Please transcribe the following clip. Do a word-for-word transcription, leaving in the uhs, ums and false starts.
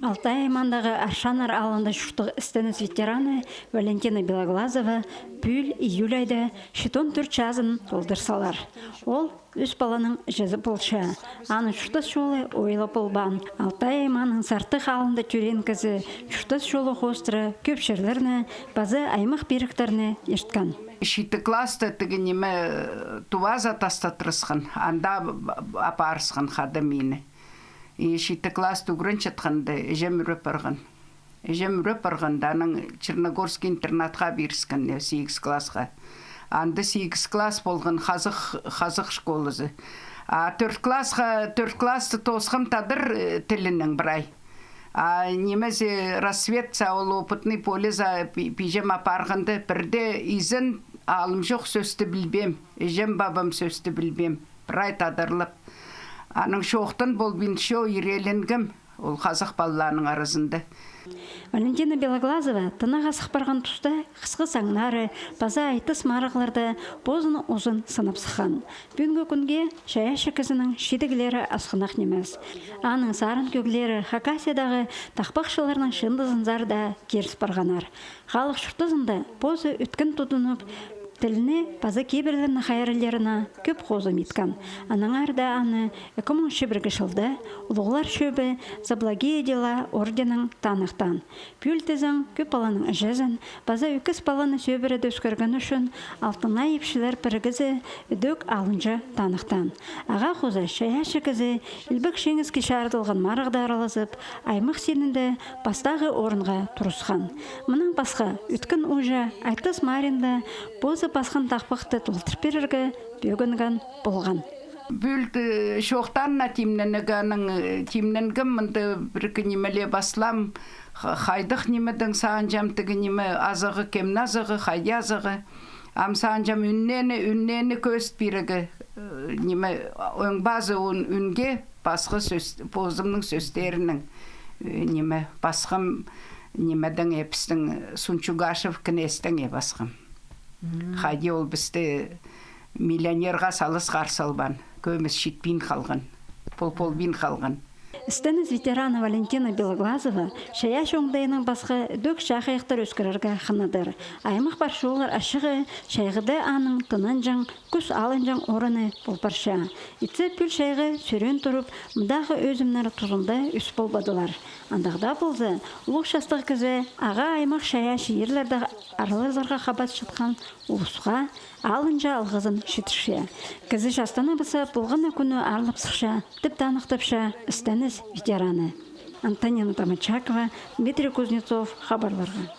Алтай аймаандағы Аршаннар аалында чурттығ істеніс ветераны Валентина Белоглазова пӱӱл июль айда читон тӧрт чазын толдыр салар. Ол ӱс паланың іҷезі полча. Аның чуртас чолы ойлап полбаан. Алтай аймааның Сартых аалында тӧреен кізі чуртас чолы хоостыра кӧп чирлерні паза аймах пиріктерні ирткен. Читі класста тігі ниме, Туваза тастатырысхан, анда апарысхан хада мині. И читі класс ӱгренчеткенде, іҷем ӱреп парған. Іҷем ӱреп парғанда, анаң Черногорский интернатха пиріскен, не, сигіс классха. Анда сигіс класс полған хазых, хазых школазы. А тӧрт классха, тӧрт классты тоосхам тадар, э, тілінең прай. А нимезі, Рассветзар, ол опытный полезар пи-, пиҷем апарғанда, пірдее изен алым чох, сӧсті пілбеем, іҷем-пабам сӧсті пілбеем. Прай тадарлап. Анаң чоохтан полбин, чоо ирееленгем ол хазых палаларның аразында. Валентина Белоглазова тынағ асых парған туста хысхы саңнары паза айтыс-марығларда позын узын сынап сыххан. Пӱӱнгі кӱнге чайаачы кізінің чидіглері асхынах нимес. Аның сарын кӧглері Хакасиядағы тахпахчыларның чыындызынзар даа киріс парғаннар. Халых чуртазында позы ӧткін тудынып, тілні паза кибірлернің хайралларына кӧп хозым иткен. Аннаңар даа аны ікі муң чибіргі чылда Улуғлар чӧбі «За благие дела» орденнең таныхтаан. Пӱӱл тізең, кӧп паланың іҷезін паза ӱс паланы сӧбіреде ӧскіргені ӱчӱн «Алтынай» ипчілер пірігізі ідӧк алынҷа таныхтаан. Ағаа хоза чайаачы кізі илбек чиңіске чарыдылған марығда аралазып, аймах синінде пастағы орынға турысхан. Мынаң пасха, ӧткін ууҷа айтыс-марығында позы пасхан тахпахты толдыр пирерге пӧгінген полған. Пӱӱл, э, чоохтаанына тимненерге, анаң, э, тимненгем, мында піркі нимеле паслаам, ха-, хайдағ нимедең сағынҷам, тігі ниме азығы, кемнің азығы, хайди азығы. Ам сағынҷам ӱннені, ӱннені кӧзіт пирерге, э, ниме, оң пазы ӱн-, ӱнге пасха сӧс, позымның сӧстерінең, э, ниме, пасхам нимедең, э, пістің Сунчугашев кнезьтең, э, пасхам. Хайди ол пісті миллионерға салыс хар салбаан, кӧмес читпин халған, пол полбин халған. Істеніс ветераны Валентина Белоглазова чайаачы оңдайынаң пасха ідӧк чахайахтар ӧскірерге хынадыр. Аймах пар чоллар ачығы чайғыда аның тынанҷаң, кӱс алынҷаң орыны пол парча. Итсе, пӱӱл чайғы сӱрен турып, мындағы ӧзімнер тузында ӧс полбадылар. Андағ даа полза, улуғ частығ кізі ағаа аймах чайаачы ирлерде аралазарға хабатчатхан улусха алынҷа алғызын читірче. Кізі частаныбысса, полған на кӱні аарлап сыхча, тіп таныхтапча істеніс ветераны. Антонина Томачакова, Дмитрий Кузнецов, хабарларға.